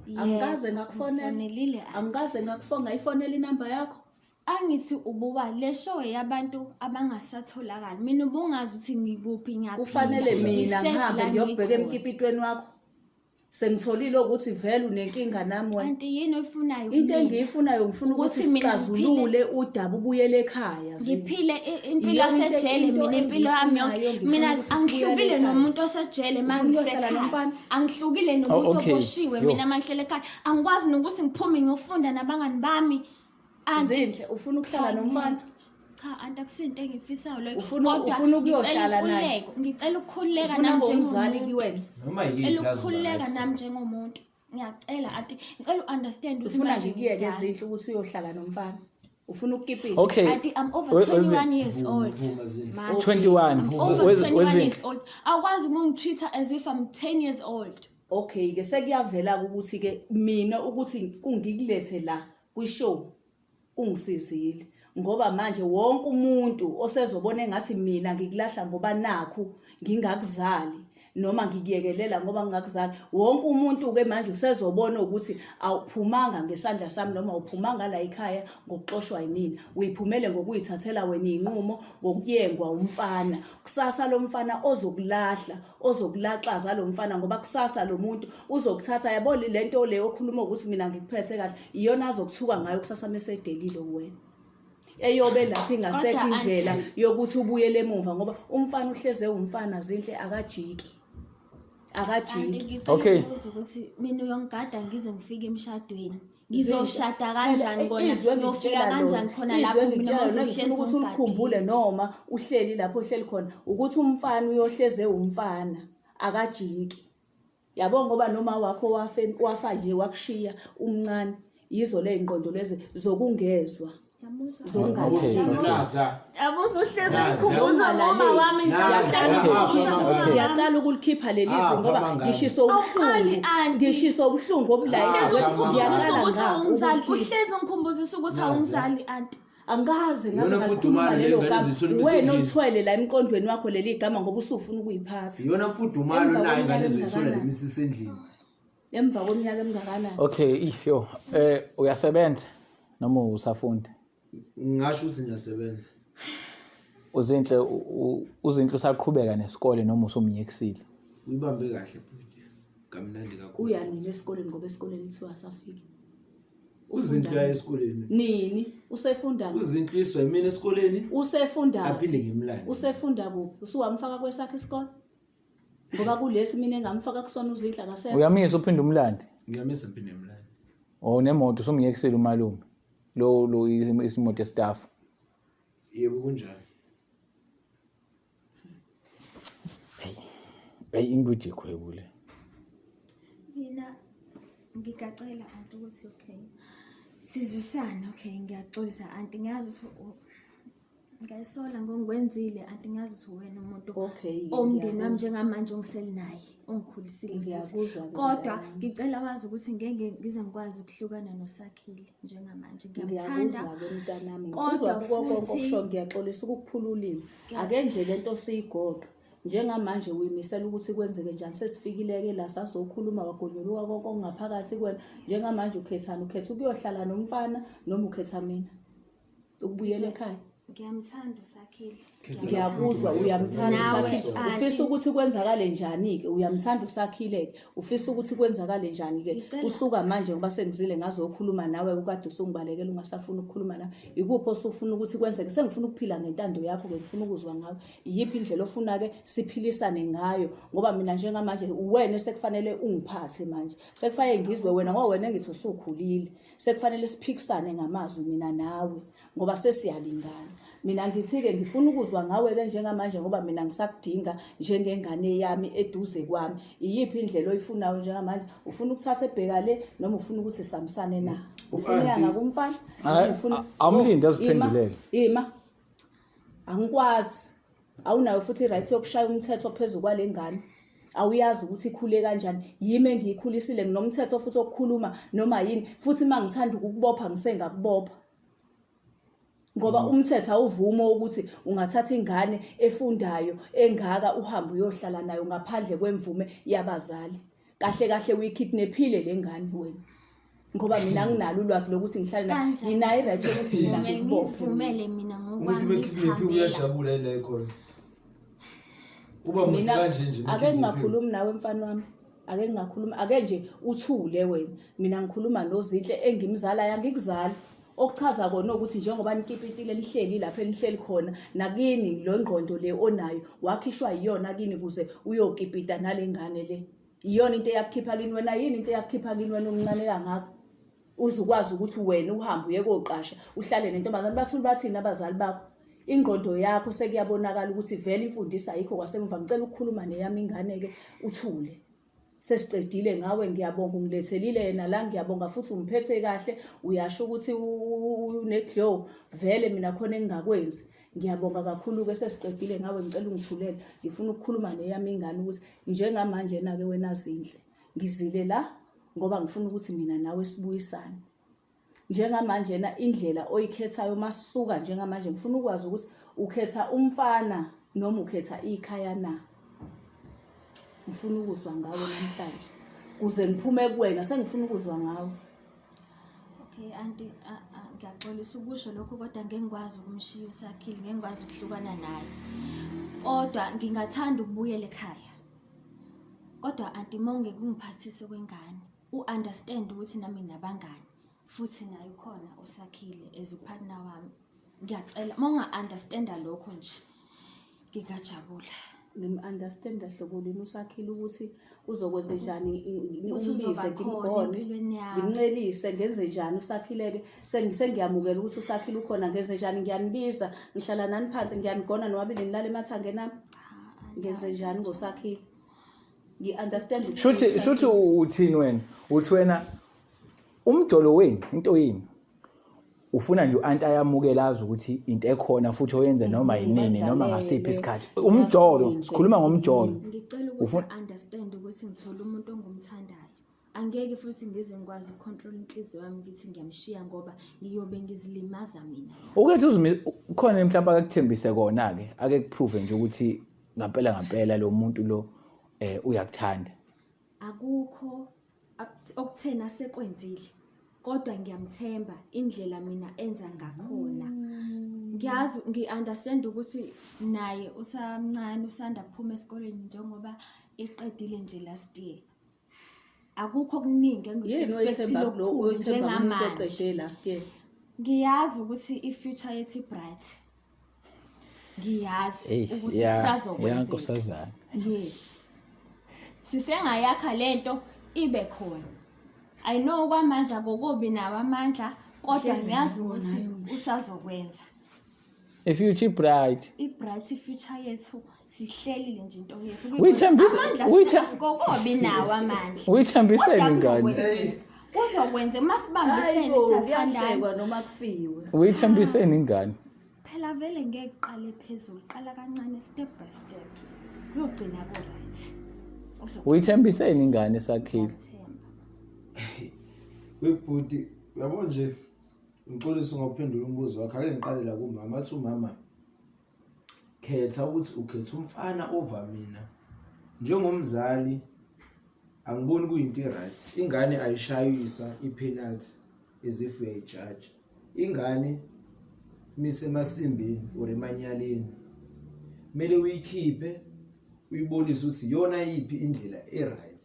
Yebo, Angikaze ngakufonela. ngifonelile anti. Angikaze ngakufonga ngayifonela inamba yakho. Angithi ubuka le show yabantu abangasatholakali. Mina ubungazi ukuthi ngikuphi ngiyaphila. Kufanele mina Ngisafe ngihambe la ngiyokubheka ngikhona. emkipitweni wakho. Sengitholile ukuthi vele unenkinga nami wena. Anti yini oyifunayo Into kumina? engiyifunayo ngifuna ukuthi Ukuthi mina sixazulule udaba ubuyele ekhaya. Zinhle. Ngiphile impilo Iyona into- yasejele into mina impilo yami yonke. engiyifunayo, ngifuna Mina ukuthi sibuyele angihlukile ekhaya. nomuntu osejele uma Ufuna ukuyohlala ngisekhaya. nomfana? Angihlukile nomuntu Oh, okay. oboshiwe Yo. mina uma ngihlele ekhaya. Angikwazi nokuthi ngiphume ngiyofunda nabangani bami. Anti Zinhle ufuna ukuhlala nomfana? Cha anti akusinto engiyifisayo leyo. Ufuna- Kodwa ufuna ukuyohlala ngicela naye? inkululeko, Ngicela ukukhululeka Ufuna nami abe umzali njengomuntu. kuwena? Noma yini Ngicela la ukukhululeka nami njengomuntu. Ngiyacela anti ngicela u-understand ukuthi Ufuna manje ngikuyeke ngidala. Zinhle ukuthi uyohlala nomfana. Ufuna ukukipita. Okay. Auntie, I'm over 21 years old. Vuma Zinhle. Manje. 21. I'm over 21 years old. Awukwazi ukungitreat as if I'm 10 years old. Okay ke sekuyavela ukuthi ke mina ukuthi kungikulethe la kwi-show kungisizile ngoba manje wonke umuntu osezobona engathi mina ngikulahla ngoba nakhu ngingakuzali noma ngikuyekelela ngoba ngingakuzali wonke umuntu ke manje usezobona ukuthi awuphumanga ngesandla sami noma awuphumanga la ekhaya ngokuxoshwa yimina uyiphumele ngokuyithathela wena inqumo ngokuyengwa umfana kusasa lo mfana ozokulahla ozokulaxaza lo mfana ngoba kusasa lo muntu uzokuthatha yabo lento le okhuluma ukuthi mina ngikuphethe kahle iyona azokuthuka ngayo kusasa mesedelile wena eyobe lapho ingasekho indlela yokuthi ubuyele emuva ngoba umfana uhleze umfana zinhle akajiki akajiki okay ukuthi mina uyongigada ngize ngifike emshadweni ngizoshada kanjani kona izwe ngiyofika kanjani khona lapho lapho mina ngifuna ukuthi ulikhumbule noma uhleli lapho ohleli khona ukuthi umfana uyohleze umfana akajiki yabo ngoba noma wakho wafe wafa nje wakushiya umncane yizo le ngqondo lezi zokungezwa Yabuza uhlezi ngikhumbuza ngoma wami ngiyaqala ukulikhipha leli zwi ngoba ngishiso ubuhlungu ngishiso ubuhlungu obulayo ngiyaqala uhlezi ngikhumbuzisa ukuthi awungizali anti angikaze ngaze ngakhuluma lelo gama wena othwele la emqondweni wakho leli gama ngoba usufuna ukuyiphatha iyona mfudumalo nayo ingane ezoyithola lemisisi endlini emva kweminyaka emingakanani okay iyo eh uyasebenza noma usafunda ngingasho ukuthi ngiyasebenza uzinhle uzinhle usaqhubeka nesikole noma usumnyekisile uyibambe kahle bhuti kamnandi kakhulu uya nini esikoleni ngoba esikoleni kuthiwa asafiki uzinhle uya esikoleni nini usefunda uzinhle iswa imini esikoleni usefunda aphinde ngimlande usefunda kuphi usuwamfaka kwesakhe isikole ngoba kulesi mina engamfaka kusona uzidla akasekho uyamisa uphinde umlande ngiyamisa ngiphinde ngimlande oh nemoto usumyekisile umalume lo lo isimoto estaff yebo kunjalo hey ingwiji ikhwebu le mina ngigacela anti ukuthi okay sizwisane okay ngiyaxolisa anti ngiyazi ukuthi Ngayisola ngongikwenzile anti ngazi ukuthi uwena umuntu Okay, omndeni wami ngiyakuzwa. njengamanje ongiseli naye ongikhulisile futhi. Ngiyakuzwa-ke Kodwa mntanami. ngicela wazi ukuthi ngeke ngize ngikwazi ukuhlukana noSakhile njengamanje. Ngiyamthanda. Ngiyakuzwa-ke mntanami Kodwa ngikuzwa kuko konke futhi- okusho ngiyaxolisa ukukuphula ulimi ake nje lento siyigoqe njengamanje uyimisela ukuthi kwenzeke njani sesifikile-ke la sazokhuluma wagonyuluka konke okungaphakathi kuwena njengamanje ukhethani ukhetha ukuyohlala nomfana noma ukhetha mina ukubuyela ekhaya Ngiyamthanda uSakhile. Ngiyakuzwa uyamthanda Nawe, uSakhile. Anti. Ufisa ukuthi kwenzakale njani-ke? Uyamthanda uSakhile-ke. Ufisa ukuthi kwenzakale njani-ke? Ngicela- Kusuka manje ngoba sengizile ngazokhuluma nawe kukade usungibalekela ungasafuni ukukhuluma nawe. Ikuphi osufuna ukuthi kwenzeke? Sengifuna ukuphila ngentando yakho-ke ngifuna ukuzwa ngawe. Iyiphi indlela ofuna-ke siphilisane ngayo? Ngoba mina njengamanje uwena esekufanele ungiphathe manje. Sekufanele ngizwe wena ngoba wena engithi usukhulile. Sekufanele siphikisane ngamazwi mina nawe ngoba sesiyalingana. Mina ngithi-ke ngifuna ukuzwa ngawe-ke njengamanje ngoba mina ngisakudinga njengengane yami eduze kwami. Iyiphi indlela oyifunayo njengamanje? Ufuna ukuthatha ebheka le noma ufuna ukuthi sihambisane na? Ufuna ukuya ngakumfana? Hhayi, Ufuna- awumlinde Oh, aziphendulele. Ima, ima. Angikwazi. Awunayo futhi i-right yokushaya umthetho phezu kwale ngane. Awuyazi ukuthi ikhule kanjani. Yimi engiyikhulisile nginomthetho futhi okukhuluma noma yini. Futhi uma ngithanda ukukubopha ngisengakubopha. Ngoba umthetho awuvumi ukuthi ungathatha ingane efundayo engaka uhambe uyohlala nayo ngaphandle kwemvume yabazali. Kahle kahle uyikidnaphile le ngane wena. Ngoba mina nginalo ulwazi lokuthi ngihlale nayo. Kanjani? Nginayo i-right yokuthi mina ngikubophe. Ngizivumele mina Umuntu ngokwami bekidnaphiwe ngizihambela. uyajabula yila ekhona. Uba muhle Mina kanje nje. ake ngingakhulumi nawe mfana wami. Ake ngingakhuluma ake nje uthule wena. Mina ngikhuluma noZinhle engimzalayo angikuzali. Okuchaza kona ukuthi njengoba nikipitile lihleli lapha elihleli khona nakini lo ngqondo le onayo wakhishwa yiyona kini kuze uyokipita nalengane le. Iyona into eyakukhipha kini wena yini into eyakukhipha kini wena umncane kangaka? Uze ukwazi ukuthi wena uhambe uye koqasha uhlale nentombazane bathuli bathini abazali bakho? Ingqondo yakho sekuyabonakala ukuthi vele imfundiso ayikho kwasemuva ngicela ukukhuluma neyami ingane-ke uthule. Sesiqedile ngawe ngiyabonga ungilethelile yena la ngiyabonga futhi ungiphethe kahle uyasho ukuthi une-glow vele mina khona engingakwenzi. Ngiyabonga kakhulu-ke sesiqedile ngawe ngicela ungithulele ngifuna ukukhuluma neyami ingane ukuthi njengamanje na-ke wena Zinhle ngizile la ngoba ngifuna ukuthi mina nawe sibuyisane. Njengamanje na indlela oyikhethayo masuka njengamanje ngifuna ukwazi ukuthi ukhetha umfana noma ukhetha ikhaya na. Ngifuna ukuzwa ngawe namhlanje kuze ngiphume kuwena sengifuna ukuzwa ngawe. Okay anti ngiyaxolisa ukusho lokho kodwa ngeke ngikwazi ukumshiya uSakhile ngeke ngikwazi ukuhlukana naye. Kodwa ngingathanda ukubuyela ekhaya. Kodwa anti uma ungeke ungiphathise kwengane u-understand ukuthi nami nginabangani futhi naye ukhona uSakhile as upartner wami. Ngiyacela uma unga-understanda lokho nje ngingajabula. Ngim-understanda hlobo luni uSakhile ukuthi uzokwenze njani Ukuthi umbize uzoba khona ngimgone empilweni yami. ngimncelise ngenze njani uSakhile-ke sengiyamukela ukuthi uSakhile ukhona ngenze njani ngiyanibiza ngihlala nani phansi ngiyanigona nobabili nilale emathangeni ami ngenze njani ngoSakhile ngi-understand Shuthi shuthi uthini wena? Uthi wena umjolo wenu into yini? Ufuna nje u-anti ayamukele azi ukuthi into ekhona futhi oyenze noma yinini noma ngasiphi isikhathi. Umjolo, sikhuluma ngomjolo. Ngicela ukuthi understand ukuthi ngithola umuntu ongumthandayo. Angeke futhi ngize ngikwazi ukucontrol inhliziyo yami ngithi ngiyamshiya ngoba ngiyobe ngizilimaza mina. Ukethi uzimi khona mhlawumbe akakuthembise kona ke ake kuprove nje ukuthi ngampela ngampela lo muntu lo eh uyakuthanda. Akukho okuthena asekwenzile kodwa ngiyamthemba indlela mina enza ngakhona. Ngiyazi ngi-understand ukuthi naye usamncane usanda kuphuma esikoleni njengoba eqedile nje last year. Akukho okuningi Yini oyithemba engiku-expect-ile kulo okukhulu oyithemba kumuntu njengamanje. oqede last year? Ngiyazi ukuthi i-future yethu i-bright. Ngiyazi Eyi, ukuthi ya, ya kusazokwenzeka. nkosazana. Yes. Sisengayakha lento ibe khona. I know kwamanje akokobi nawo amandla kodwa ngiyazi ukuthi usazokwenza. If you cheap bright. I-bright i-future yethu sihlelile nje into yethu. Uyithembisa- Amandla uyithe- sikokobi nawo amandla. Uyithembiseni Kodwa ingane? kuzokwenzeka. Kuzokwenza masibambisene Hayibo, siyathandana. kuyahlekwa noma kufiwe. Uyithembiseni ingane? Phela vele ngeke kuqale phezulu, qala kancane step by step. Kuzogcina ku right. Uzogcina Uyithembiseni ingane sakhile? ngiyamthemba. Webhuti uyabo nje ngixolise ngokuphendula umbuzo wakho ake ngiqale la kumama athi umama khetha ukuthi ukhetha umfana over mina njengomzali angiboni kuyinto i-right ingane ayishayisa i-penalty as if uyayijaja ingane misemasimbini or emanyaleni kumele uyikhiphe uyibonise ukuthi iyona yiphi indlela e-right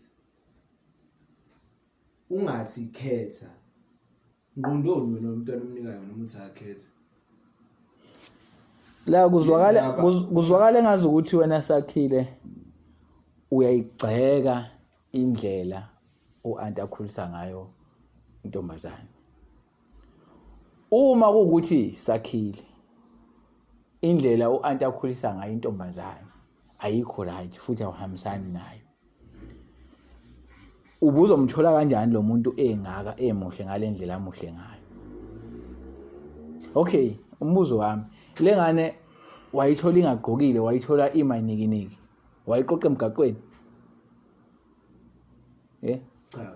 ungathi khetha ngqondoni wena umntwana omnikayo noma uthi akhethe La kuzwakala kuzwakala engazi ukuthi wena sakhile uyayigxeka indlela u-anti akhulisa ngayo intombazane. Uma kuwukuthi sakhile indlela u-anti akhulisa ngayo intombazane ayikho right futhi awuhambisani nayo. Ubuzomthola kanjani lo muntu engaka emuhle ngale ndlela amuhle ngayo? Okay, umbuzo wami le ngane wayithola ingagqokile wayithola imanikiniki wayiqoqa emgaqweni eh cha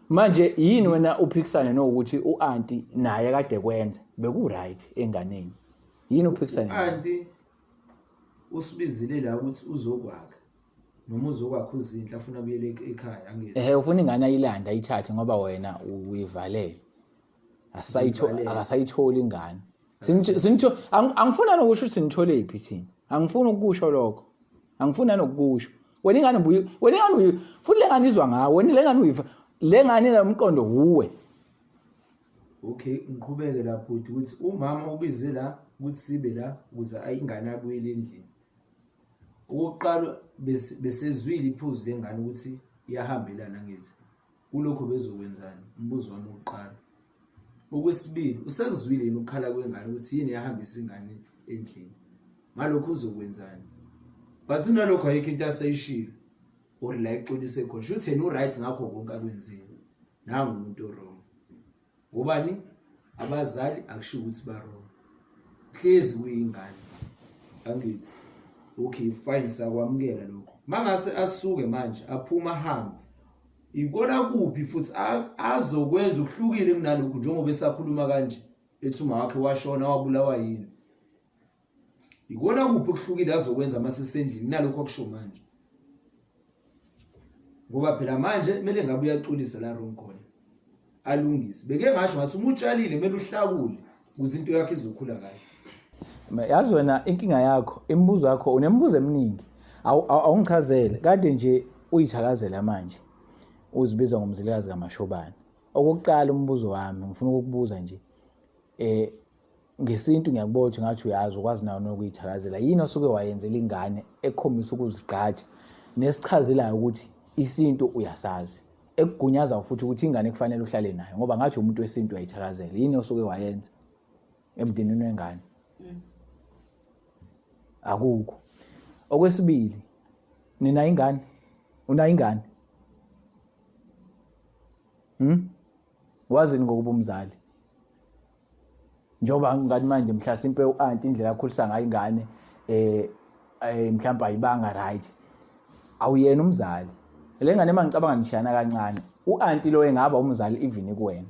manje yini wena uphikisane nokuthi u-anti naye kade kwenza beku-right enganeni yini uphikisane nayo? anti usibizile la ukuthi uzokwakha noma uzokwakha uzinhle afuna abuyele ekhaya angithi ehe ufuna ingane ayilande ayithathe ngoba wena uyivalele asayitho akasayitholi ingane sinitho angifuna nokusho ukuthi sinithole phi thina angifuni ukusho lokho angifuni nokusho Wena ingane ubuye wena ingane uyi futhi le ngane izwa ngawe wena le ngane uyifa le ngane inomqondo wuwe. Okay, ngiqhubeke lapho ukuthi umama ubize la ukuthi sibe la ukuze ingane abuyele endlini. Okokuqala besezwile iphuzu lengane ukuthi iyahambelana ngithi kulokho bezokwenzani umbuzo wami wokuqala. Okwesibili usekuzwile yini ukukhala kwengane ukuthi yini eyahambisa ingane endlini ngalokho uzokwenzani but unalokho ayikho into aseyishilo or la exolise khona shuthi yena u-right ngakho konke akwenzile nangu umuntu o-wrong ngobani abazali akushiwo ukuthi ba-wrong hlezi kuyingane angithi okay fine sakwamukela lokho mangase asuke manje aphuma ahambe ikona kuphi futhi azokwenza okuhlukile kunalokhu njengoba esakhuluma kanje ethi uma wakhe washona wabulawa yini ikona kuphi okuhlukile azokwenza uma sesendlini kunalokhu akusho manje ngoba phela manje kumele ngabe uyaxolisa la wrong khona alungise beke ngasho ngathi uma utshalile kumele uhlakule ukuze into yakho izokhula kahle yazi wena inkinga yakho imibuzo yakho unemibuzo eminingi awungichazele kade nje uyithakazela manje uzibiza ngomzilikazi kamashobane okokuqala umbuzo wami ngifuna ukukubuza nje eh ngesintu ngiyakubona ukuthi ngathi uyazi ukwazi nayo nokuyithakazela yini osuke wayenzela ingane ekhombisa ukuzigqaja nesichazelayo ukuthi isintu uyasazi ekugunyaza futhi ukuthi ingane kufanele uhlale nayo ngoba ngathi umuntu wesintu uyayithakazela yini osuke wayenza emndenini wengane akukho okwesibili nina ingane unayo ingane wazini ngokuba umzali njengoba ngathi manje mhlasimpe u-anti indlela akhulisa ngayo ingane eh, eh mhlawumbe ayibanga right awuyena umzali le ngane mangicabanga nishayana kancane u-anti lo engaba umzali even kuwena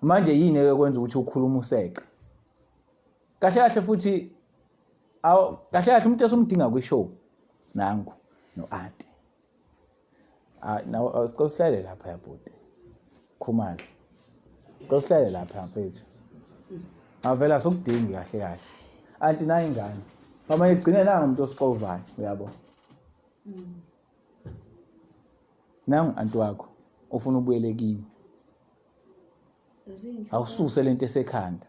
manje yini ekwenza ukuthi ukhulume useqe kahle kahle futhi aw kahle kahle umuntu esumdinga kwi-show nangu no-anti Ah, nawe awusicela usihlale lapha yabhuti. Khumalo. Sicela usihlale lapha mfethu. Avela sokudingi kahle kahle. Anti nayi ingane. Mama igcine nanga umuntu osixovayo, uyabo. Nangu anti wakho ufuna ubuyele kini. Zinhle. Awususe lento esekhanda.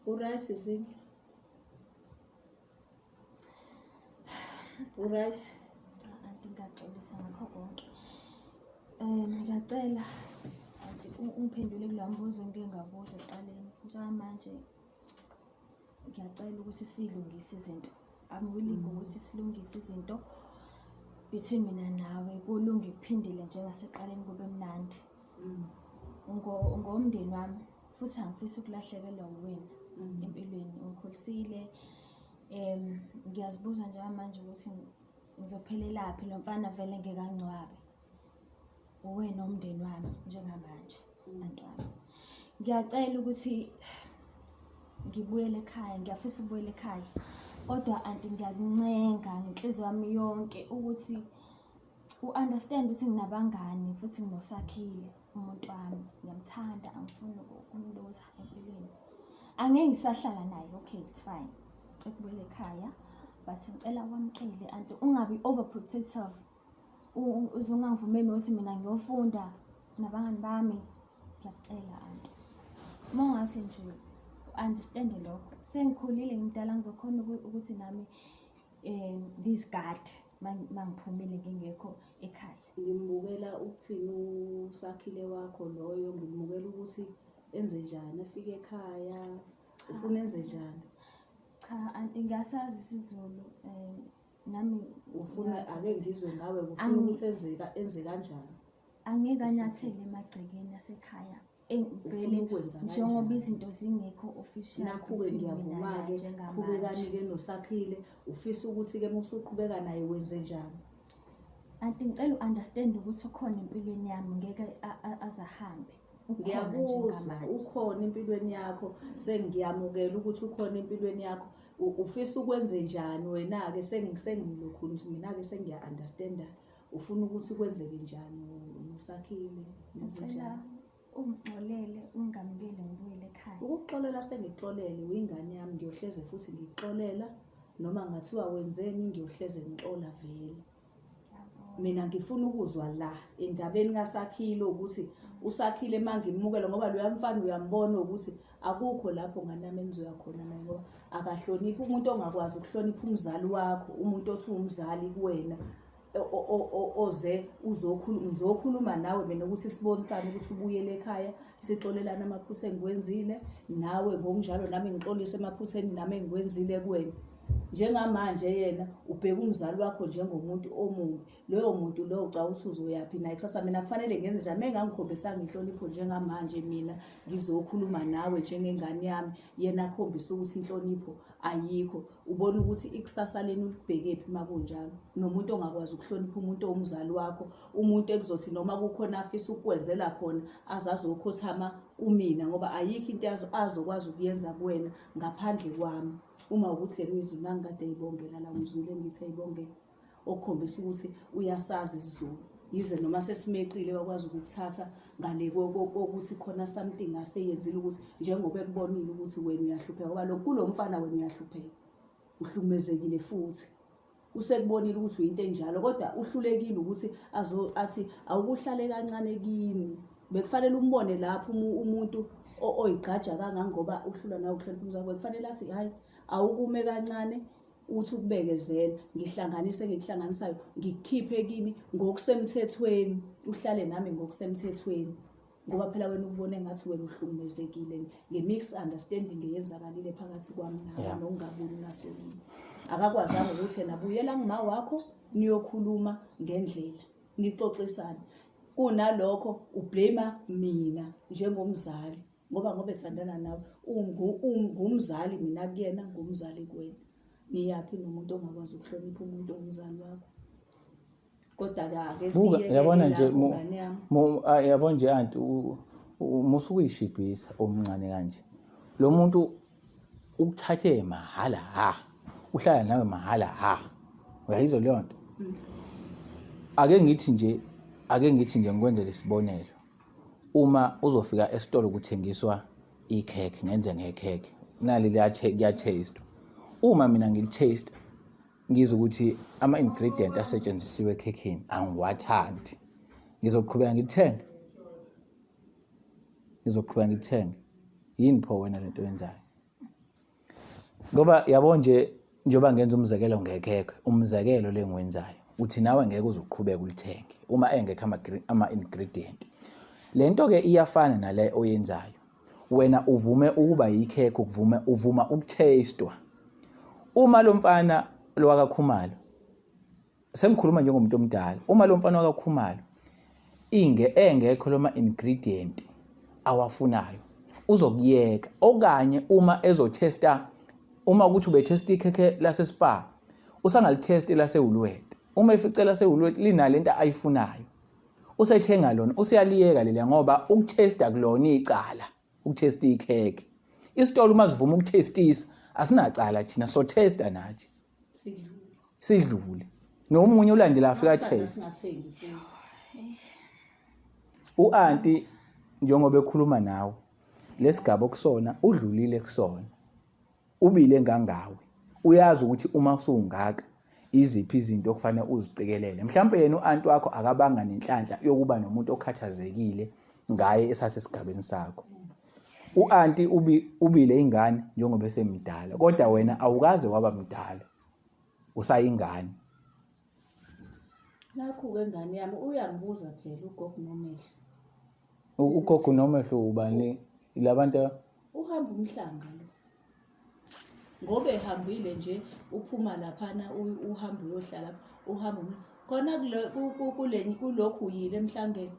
Uright Zinhle. Uright? Cha anti ngiyaxolisa ngakho konke. Ngiyacela anti ungiphendule kulowa mbuzo engike ngabuza ekuqaleni. Njengamanje ngiyacela ukuthi silungise izinto. I'm willing ukuthi silungise izinto between mina nawe kulunge kuphindile njengasekuqaleni kube mnandi. Ngomndeni wami futhi angifisi ukulahlekelwa uwena empilweni ungikhulisile ngiyazibuza njengamanje ukuthi ngizophelelaphi lo mfana vele ngeke angcwabe uwena umndeni wami njengamanje anti wami ngiyacela ukuthi ngibuyele ekhaya ngiyafisa ukubuyela ekhaya kodwa anti ngiyakuncenga ngenhliziyo yami yonke ukuthi u-understand ukuthi nginabangani futhi nginosakhile umuntu wami ngiyamthanda angifuni ukumluza empilweni angeke ngisahlala naye okay it's fine ekubuyela ekhaya but ngicela wamkele anti ungabi overprotective uze ungangivumeli nokuthi mina ngiyofunda nabangani bami ngiyakucela anti uma ungase nje u-understande lokho sengikhulile ngimdala ngizokhona ukuthi nami um ngizigade mangiphumile ngingekho ekhaya Ngimbukela ukuthini uSakhile wakho loyo, ngimbukela ukuthi enze njani afike ekhaya, ufuna enze njani? Cha anti ngiyasazi isiZulu um nami Ufuna ake ngizwe ngawe ufuna ukuthi enze enze kanjani? Angeke anyathele emagcekeni asekhaya vele njengoba izinto zingekho official nakhu-ke ngiyavuma-ke qhubekani-ke nosakhile ufisa ukuthi-ke uma usuqhubeka naye wenze njani anti ngicela u-understand ukuthi ukhona empilweni yami ngeke azahambe ngiyakuzwa ukhona empilweni yakho sengiyamukela ukuthi ukhona empilweni yakho ufisa ukwenze njani wena-ke sengilokhu mina-ke sengiya-understanda ufuna ukuthi kwenzeke njani nosakhile nenze njani ungixolele ungamukele ngibuyele ekhaya ukukuxolela sengikuxolele uyingane yami ngiyohleze futhi ngikuxolela noma ngathiwa wenzeni ngiyohleze ngixola vele. Mina ngifuna ukuzwa la endabeni kaSakhile ukuthi uSakhile mangimukela ngoba loya mfana uyambona ukuthi akukho lapho ngane yami enizoya khona naye ngoba akahloniphi umuntu ongakwazi ukuhlonipha umzali wakho umuntu othi uwumzali kuwena oze uzokhuluma ngizokhuluma nawe mina ukuthi sibonisane ukuthi ubuyele ekhaya sixolelane amaphutha engiwenzile nawe ngokunjalo nami ngixolise emaphutheni nami engiwenzile kuwena Njengamanje yena ubheka umzali wakho njengomuntu omumbi. Loyo muntu lowo ucabanga ukuthi uzoyaphi naye kusasa. Mina kufanele ngenze njani? Uma engangikhombisanga inhlonipho njengamanje mina ngizokhuluma nawe njengengane yami, yena akhombise ukuthi inhlonipho ayikho. Ubona ukuthi ikusasa lenu ulibhekephi uma kunjalo? Nomuntu ongakwazi ukuhlonipha umuntu owumzali wakho, umuntu ekuzothi noma kukhona afisa ukukwenzela khona aze azokhothama kumina ngoba ayikho into azokwazi ukuyenza kuwena ngaphandle kwami. Uma ukuthi yena uyizulu nangikade eyibongela la ngizwile ngithi eyibongela okukhombisa ukuthi uyasazi isiZulu yize noma sesimeqile wakwazi ukukuthatha ngale kokuthi khona something aseyenzile ukuthi njengoba ekubonile ukuthi wena uyahlupheka ngoba lo kulo mfana wena uyahlupheka uhlukumezekile futhi usekubonile ukuthi uyinto enjalo kodwa uhlulekile ukuthi azo athi awukuhlale kancane kimi bekufanele umbone lapho umuntu oyigqaja kangangoba uhlulwa nawe ukuhlonipha umzali bekufanele athi hayi awukume kancane uthi ukubekezela ngihlanganise engikuhlanganisayo ngikukhiphe kimi ngokusemthethweni uhlale nami ngokusemthethweni ngoba phela wena ukubona engathi wena uhlukumezekile nge-misunderstanding eyenzakalile phakathi kwami nawe yeah. nokungaboni ngasolinye akakwazanga ukuthi yena buyela ngima wakho niyokhuluma ngendlela nixoxisane kunalokho ublame mina njengomzali ngoba ngoba ethandana nawe ungumzali mina kuyena ngumzali kuwena niyaphi nomuntu ongakwazi ukuhlonipha umuntu owumzali wakho kodwa-ke ake Buka siyekele yabona nje lapho mu, ngane yami mu, ah, yabo nje anti musa ukuyishibhisa omncane kanje. Lo muntu ukuthathe mahhala ha. Uhlala nawe mahhala ha. Uyayizwa leyo nto? Ake ngithi nje ake ngithi nje ngikwenzele isibonelo. Uma uzofika esitolo kuthengiswa ikhekhe ngenze ngekhekhe. Nali liyathe kuyathastwa. Uma mina ngilitaste ngizwe ukuthi ama-ingredient asetshenzisiwe ekhekheni angiwathandi ngizoqhubeka ngilithenge ngizoqhubeka ngilithenge yini pho wena lento oyenzayo ngoba yabo nje njengoba ngenza umzekelo ngekhekhe umzekelo le ngiwenzayo uthi nawe ngeke uze uqhubeke ulithenge uma engekho ama-ingredient le nto-ke iyafana nale oyenzayo wena uvume ukuba yikhekhe ukuvume uvuma ukuthestwa uma lo mfana lo wakaKhumalo sengikhuluma njengomuntu omdala uma lo mfana wakaKhumalo inge engekho loma ingredient awafunayo uzokuyeka okanye uma ezothesta uma ukuthi ubethesta ikhekhe lase-spa usangalithesti lasewulwete uma efice lasewulwete linalento ayifunayo usethenga lona useyaliyeka leliya ngoba ukuthesta kulona icala ukuthesta ikhekhe isitolo uma sivuma ukuthestisa asinacala thina sothesta nathi sidlule nomunye ulandela afika test u-anti njengoba ekhuluma nawe lesigaba okusona udlulile kusona ubile ngangawe uyazi ukuthi uma usungaka iziphi izinto okufanele uziqikelele mhlawumbe yena u-anti wakho akabanga nenhlanhla yokuba nomuntu okhathazekile ngaye esasesigabeni sakho u-anti ubi, ubile ingane njengoba esemdala kodwa wena awukaze waba mdala usayingane nakhu-ke ngane yami uyangibuza phela ugogo nomehlo ugogo nomehlo ubani labantu uhamba umhlanga lo ngoba ehambile nje uphuma laphana uhamba uyohlala uhamba khona kule kulokhu uyile emhlangeni.